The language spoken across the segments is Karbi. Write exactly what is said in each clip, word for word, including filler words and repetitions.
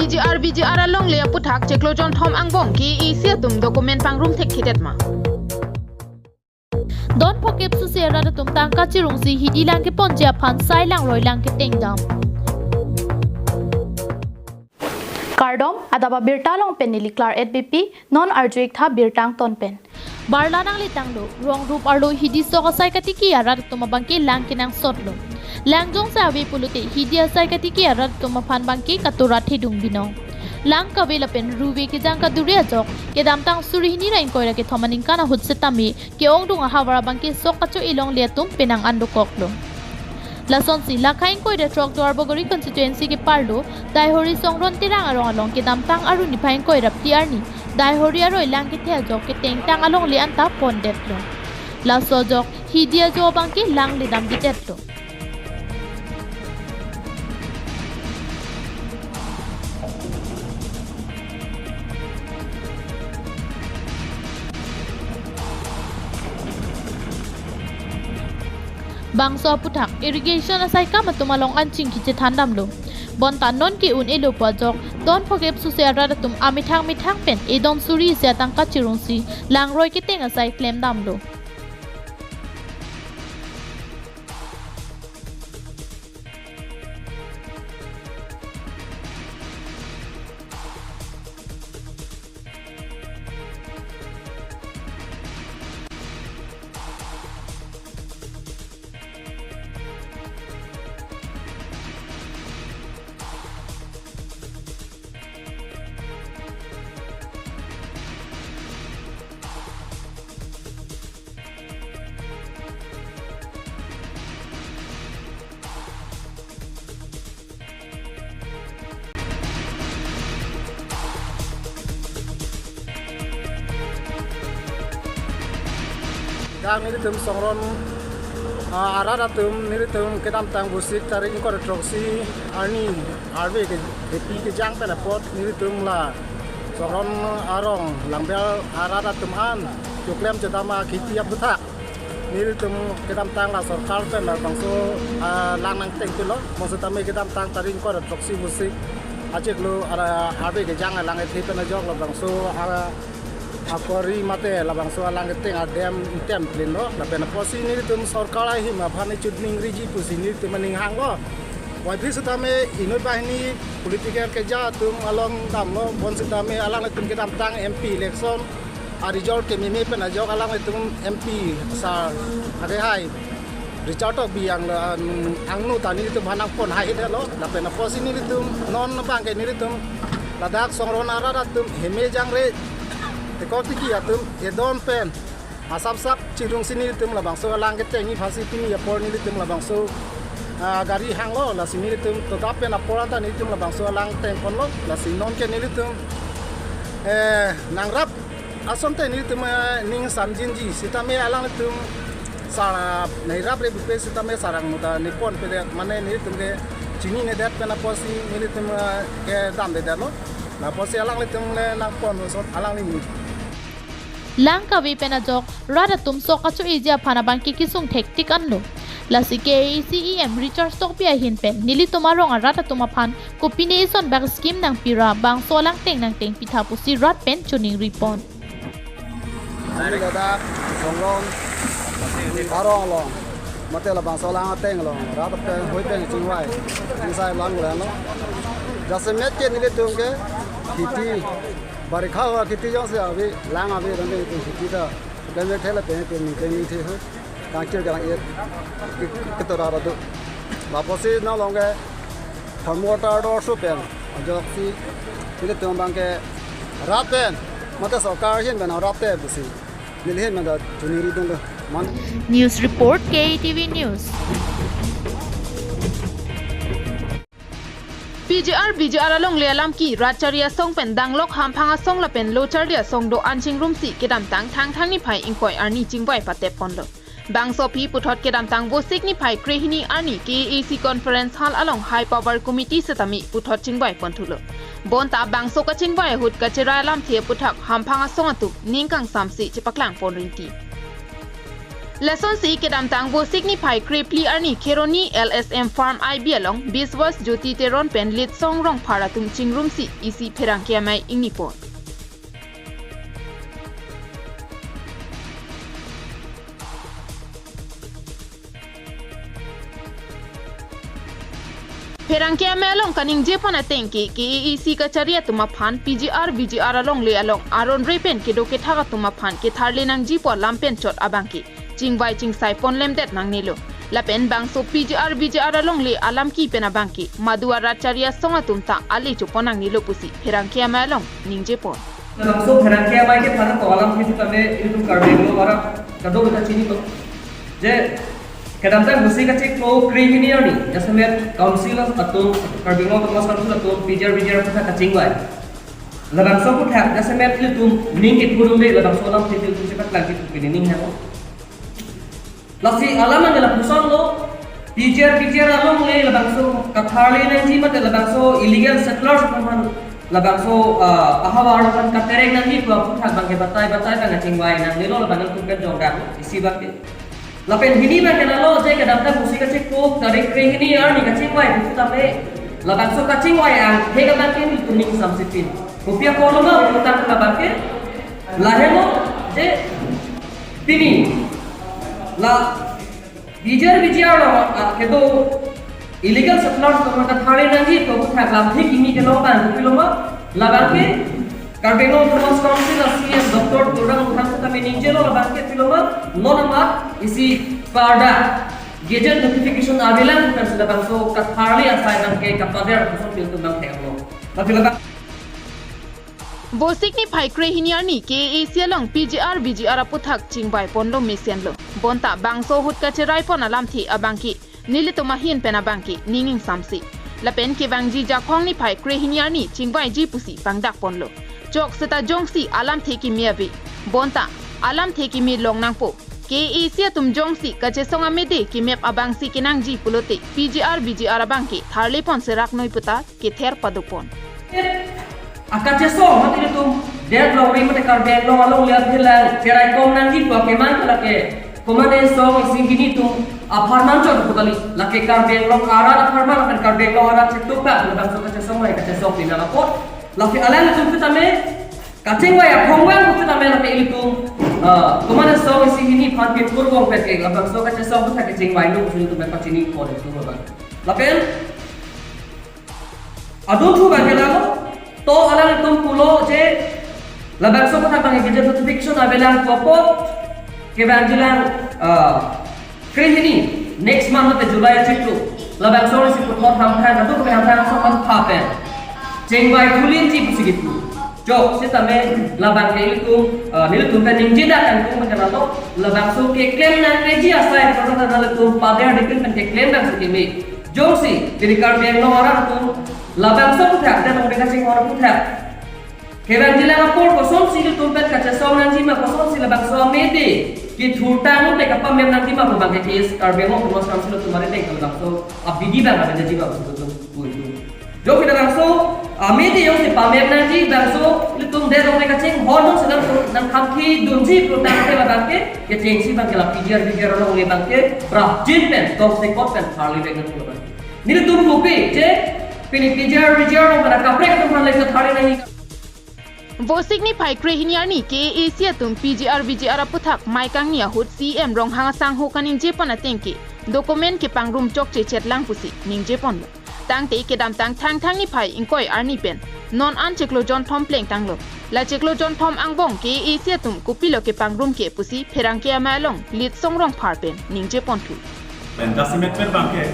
P G R V G R alongle aputhak chiklo jonthom angbong K A A C atum document pangrum thekthedet ma. Don phokep susi arat atum tangka chirungsi hidi lang keponji aphan sai langroi lang keteng dam. Kardom, adap abirta along pen neli Claret Beypi, non arju-ik tha birta angton pen. Barla nangle tanglo, rong rup arlo hidi sok asai katiki arat atum abangke lang kenangsotlo. Lang jongsi ave pulote hidi asai katiki arat atum aphan abangke katura thedung binong. Lang kave lapen ruve kejang kaduri ajok, kedamtang suri hini ra ingkoi ra kethom aningkan ahut setame, ke-ongdung ahavar abangke sok kacho-e longle atum penang an dokoklo. Lasonsi, lake ingkoi ra throk Duarbagori constituency keparlo, Daihori Songron Terang arong along kedamtang Arni niphai ingkoi ra phli arni, Daihori aroi lang kethe ajok ketengtang alongle anta pondetlo. Laso ajok, hidi ajo abangke langle damdedetlo. Bangso aputhak irrigation asai kam atum along an chingki chethan damlo. Bonta non ke-un-elo pu ajok, don phokep susi arat atum amethang methang pen edon suri isi atangka chirungsi langroi keteng asai klem damlo. Dak nelitum Songron, ah, arat atum nelitum kedamtang Vosik tarik ingkoi ra throksi arni arve ke, kepi kejang pen apot nelitum la Songron arong Langbel arat atum an choklem chodam akhiti aputhak nelitum kedamtang la sorkar pen labangso, ah, lang nangteng pilo. Mo setame kedamtang tarik ingkoi ra throksi Vosik achiklo, ah, arve kejang alang ethe pen ajok labangso, ah, akori mate labangso alang keteng adem intem plin lo. Lapen apotsi nelitum sorkar ahin aphan ichuningriji pusi nelitum aning hanglo. Wai phli setame inut banghini political keja atum along damlo, bonsitame alanglitum kedamtang M P election a-result kememe pen ajok alanglitum M P sar akehai Richard Tokbi ang la, ang, angno ta nelitum aphan nangpon haihedetlo. Lapen apotsi nelitum non abangke nelitum ladak Songron arat atum heme jangre tekok tiki atum edon pen asapsap chirungsi nelitum labangso alang ketengji aphansi pini apor nelitum labangso, ah, gari hanglo, lasi nelitum todap pen apor anta nelitum labangso alang tengponlo, lasi nonke nelitum, eh, nangrap asonte nelitum, eh, ning samjinji setame alanglitum sar, nai rapre bupe setame sarang muda nepon pede mane nelitum ke chininedet pen apotsi nelitum, eh, kedamdedetlo. La apotsi alanglitum le nangpon sot alangli. Lang kave pen ajok rat atum sok kacho-eji aphan abangke kesung thektik anlo. Lasi K A A C E M Richard Tokbi ahin pen nelitum arong arat atum aphan kopine ison bak scheme nangpira bangso alang teng nangteng pitha pusi rat pen choningripon. Kami ladak Songron arong along, mate labangso alang ateng along rat pen hoi pen chingvai chingsai lang lelo. Jasemet ke nelitum ke kheti barikha hua kheti jongsi ave, lang ave, tangte itum kheti ta kami thela pen itum ningteng ningthe ho. Kangkir kang et ketora radu. Lapusi nang along ke farm water dor su pen ajoksi nelitum abangke rat pen mate sorkar ahin pen rat te pusi neli ahin pen ta choningridunlo. Man. News report, K A T V News. P G R V G R alongle alam ke rat charli asong pen danglok hamphang asong lapen lo charli asong do-an chingrumsi kedamtang Thangthang niphai ingkoi arni chingvai patep ponlo. Bangso aphi puthot kedamtang Vosik niphai krehini arni K A A C Conference Hall along High Power Committee setame puthot chingvai ponthulo. Bonta bangso kachingvai ahut kacherai alamthe aputhak hamphang asong atum ning kangsamsi chepaklang pon rinti. Lasonsi kedamtang Vosik niphai krephli arni Kheroni L S M Farm I B along Biswas Jyoti Teron pen Litsong Rongphar atum chingrumsi isi pherangke amei ingnipon. Pherangke amei along kaningjepon ateng ke K A A C kachari atum aphan P G R V G R alongle along aron re pen kedo kethak atum aphan ketharle nangjipo alam pen chot abangke chingvai chingsai ponlemdet nangnelo. Lapen bangso P G R V G R alongle alam ki pen abangke madu arat chari asong atum ta ale chopon nangnelo pusi pherangke amei along ningjepon. Labangso pherangke amei ke thana to alam kitu kame itu Karbi Anglong arat kadokave ta chinipo. Je kedamtang Vosik kachiklo krehini arni jasemet council atum, Karbi Anglong Autonomous Council atum P G R V G R aputhak kachingvai. Labangso aputhak jasemet ilitum ning kepudunde labangso alam titil tu cepat lagi tu pini ning hemo. Lasi alam an lapuson lo, P G R V G R alongle labangso katharle nangji mate labangso illegal settlers aphan labangso, ah, ahavar aphan katerek nangji pu aputhak abangke batai batai abang kachingvai nangnelo labang ilitum pen jongdang isi abangke. Lapen hini abangke lalo je kedamtang Vosik kachiklo tarik krehini arni kachingvai pu tame labangso kachingvai angthek abangke ilitum ning samsipin. Kopi apotlo ma utang abangke lahelo je pini la P G R V G R along, ah, kedo illegal settlers atum katharle nangji pu aputhak lamthe kimi kelong abang kopilo ma labangke Karbi Anglong Autonomous Council a C E M Doctor Tuliram Ronghang kami ningjelo labangke pilo ma non amat isi pada gazette notification avelang pu pensi labangso katharle asai abangke kapader puson ilitum abang theklo. Tapi labang Vosik niphai krehini arni K A A C along P G R V G R aputhak chingvai ponlo mesenlo. Bonta bangso ahut kacherai pon alamthe abangke nelitum ahin pen abangke ning ingsamse. Lapen kevangji Jakhong niphai krehini arni chingvaiji pusi pangdak ponlo. Chok seta jongsi alamthe kimi ave. Bonta alamthe kimi long nangpo. K A A C atum jongsi kachesong amede kemep abangsi kenangji pulote P G R V G R abangke tharle pon serak noi puta kether padopon. Akachesong mati ilitum det longri mate Karbi Anglong alongle aphelang cherai kom nangji pu akemang lake komatne song isi hini atum apharman chot pu kali, lake Karbi Anglong arat apharman lapen Karbi Anglong arat chetupak labangso kachesong lai kachesong pinang apot. Lake alanglitum pu tame kachingvai aphongvang pu tame lake ilitum, ah, komatne song isi hini aphan pipur vong pen ke labangso kachesong pu ta kachingvai lo pu ilitum pen pachini pon ilitum abang. Lapen adunthu abangke lalo, to alanglitum pulo je labangso aputhak abangke gazette notification avelang pu apot kevangjilang, ah, krehini next month mate July achiklo labangso isi puthot hamphang kadokave hamphang ason aphan pha pen chingvai thulinji pusi kipu. Chok sitame labangke ilitum, ah, nelitum pen ningjedak kangtung abangke lalo, labangso keklem nangji asai program ilitum pader dikil pen keklem nangsi keme. Jongsi pini Karbi Anglong arat atum labangso aputhak, dan ong deka sing orang aputhak kevangjilang apor kosonsi ilitum pen kachesong nangji ma, kosonsi labangso amede kethur tang te kapamem nangji ma pu abangke case Karbi Anglong Autonomous Council atum arideng labangso abidi abang arideng ji ma pu ilitum pu ilitum. Jongsi labangso amede jongsi pamem nangji bangso ilitum det ong deka ching hon hon sedang nangkhamkhi dunji pu tangte labangke kechengsi abangke la P G R V G R alongle abangke prapjin pen tongsekot pen tharli dek nang pu abang. Nelitum pupe je pini P G R V G R along pada kaprek atum aphan le tharli nangji. Vosik niphai krehini arni K A A C atum P G R V G R aputhak mai kangni ahut C E M Ronghang asangho kaningjepon ateng ke document kepangrum chokche chetlang pusi ningjeponlo. Tangte kedamtang Thangthang niphai ingkoi arni pen non an chiklo jonthom plengtanglo. La chiklo jonthom angbong K A A C atum kopilo kepangrum ke pusi pherangke amei along Litsong Rongphar pen ningjeponthu. Pen jasemet pen abangke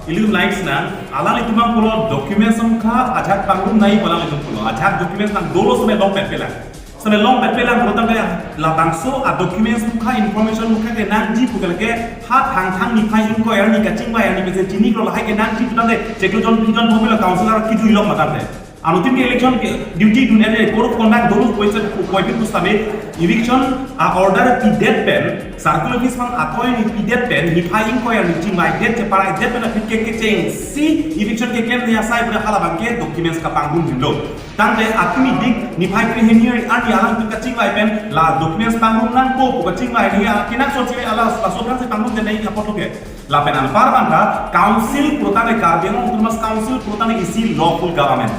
ilitum laik nang, alanglitum abang pulo documents mukha ajat pangrum nai pu alanglitum pulo. Ajat documents nang dolo seme long petpelang. Seme long petpelang pulo tangte labangso a documents mukha, information mukha kenangji pu ke lake ha Thangthang niphai ingkoi arni kachingvai arni pensi chini klo lahai kenangji pu tangte chiklo jonphli jonthom lo council arat kejui long ma tangte. Anuttin ke election ke duty dun ene code of conduct dolo puvoiphit pusitame eviction a-order pidet pen, circle office aphan akoi ni pidet pen, niphai ingkoi arni chingvaidet, cheparaidet pen aphi ke kechengsi eviction keklemde asai pu halabangke documents kapangrum henlo. Tangte aphi ni dik niphai krehini arni alangtum kachingvai pen la documents pangrum nangpo pu kachingvai ni a kinak son chile ala laso aphrangsi pangrum den nangji apotlo ke. Lapen anpar abang ta council purutang ke Karbi Anglong Autonomous Council purutang ke isi lawful government.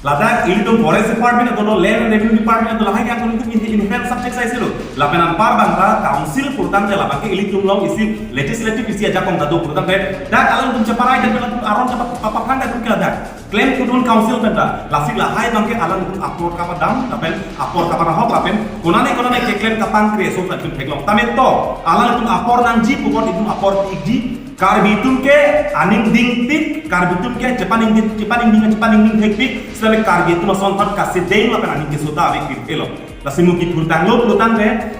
Ladak ilitum forest department dolo, land and revenue department dolo, lahai ke angkun ilitum in, in hand subject sai silo. Lapen anpar abang ta council purutang ke labangke ilitum along isi legislative isi ajakong ta do purutang ke. Dak alangtum cheparai dan alangtum aron chepa-, papaphrang dak ke ladak. Klem kudun council pen ta. Lasi lahai abangke alangtum apor kapadam, lapen apor kapanahok, lapen konane konane keklem kapangkre aso ta itum theklong. Tame to, alangtum apor nangji pu apot itum apor pikji, Karbi atum ke aning dingpik, Karbi atum ke chepaningding, chepaningding, chepaningding thekpik, selain Karbi atum asonthot kasedeng lapen aning keso ta avepik elo. Lasi mo kithurtanglo pulotangte,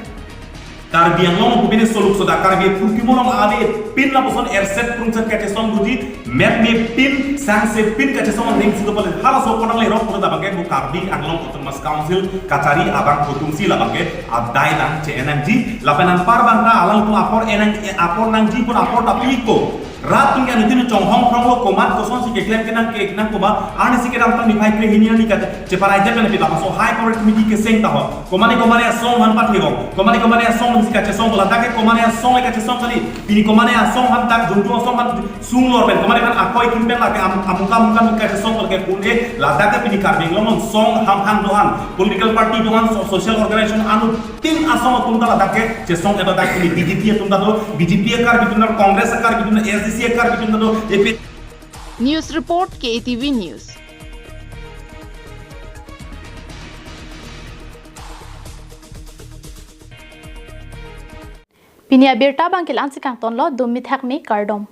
Karbi Anglong pu pine soluk soda, Karbi aphu kimo along avepin lapuson erset prungset kachesong doji, mep mepin, sangsepin kachesong aning si do pale, halaso apot nanglerok pulo ta abangke mo Karbi Anglong Autonomous Council kachari abang kotumsi labangke adai nang che-en nangji, lapen anpar abang ta alangtum apor en nang, apor nangji pu apor ta piko. Rat atum ke anuttin chonghong phronglo komat kosonsi keklem kenang ke nang koma, arnisi kedamtang niphai krehini arni kata cheparaidet pen aphi laso High Court Committee keseng ta ho. Komane komane asong aphan pathevong. Komane komane asong aphansi kachesong, ladak ke komane asong le kachesong kali. Pini komane asong aphan dak jungju asong aphan sunglor pen, komane aphan akoi kim pen lake am-, amuka amuka amuka kachesong lake pun-e, ladak ke pini Karbi Anglong song ham hang do-an, political party do-an, so-, social organization anuttin asong atum ta ladak ke chesong, eba dak pini B J P atum ta do, B J P a-Karbi atum ta, Congress a-Karbi atum ta, A S D C a-Karbi atum ta do, A P News report, K A T V News. Pini abirta abangke la-ansi kangtonlo, dum mithak me kardom.